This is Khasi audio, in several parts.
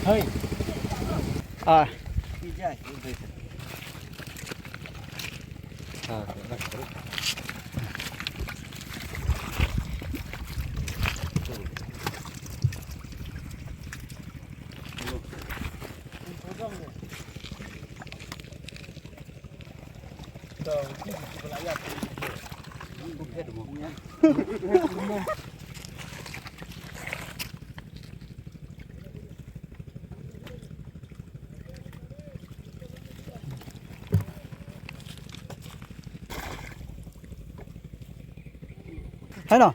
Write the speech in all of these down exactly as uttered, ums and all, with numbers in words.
Ah. Hello.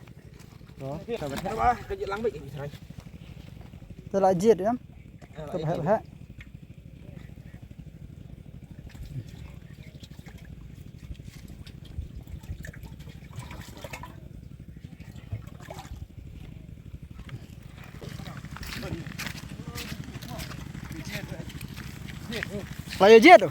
Te la jied em. Te bhek bhek. La ïa jied tu.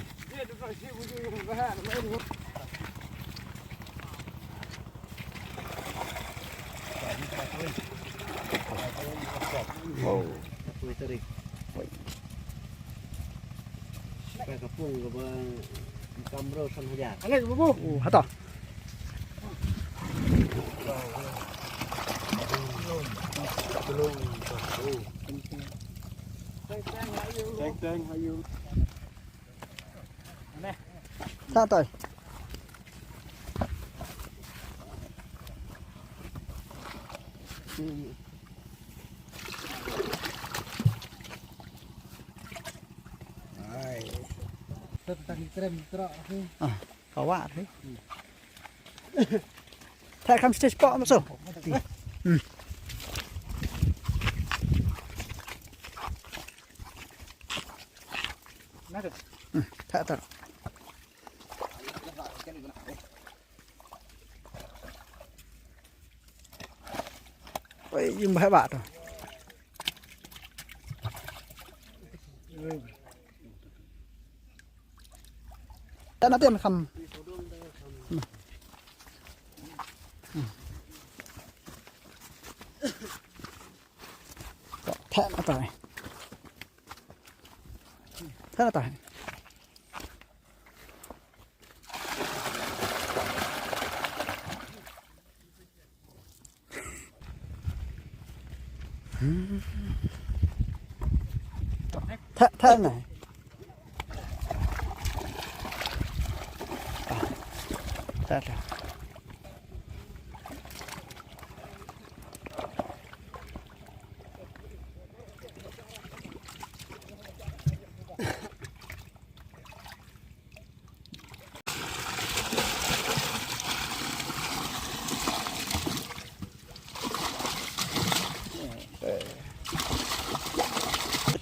Wow. Ka pung kaba kam bro san hajar. Oh, hata. Teng teng hayu. Sa toi. Ai. Ah, ka wah ri. Theh kham stage pok maso. Hmm. Hmm, theh theh. Oi, im bah bah tu. Tana tem kham. Theh na tai. Theh na tai. Theh, theh na. Theh, theh.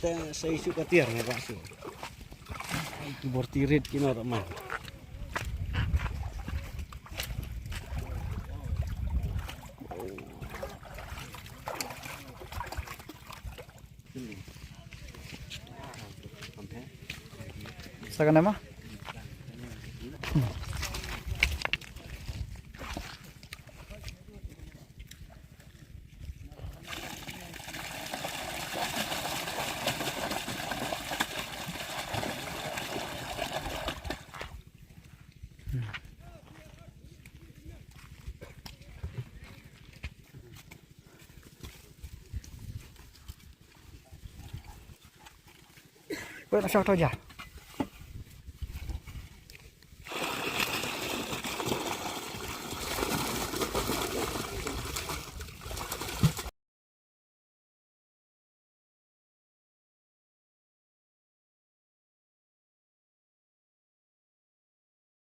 Te sa ïa shu ka tiar nga ba shu. Ki bor tirit ki no man. Sa kane ma? Wei na shong to ja.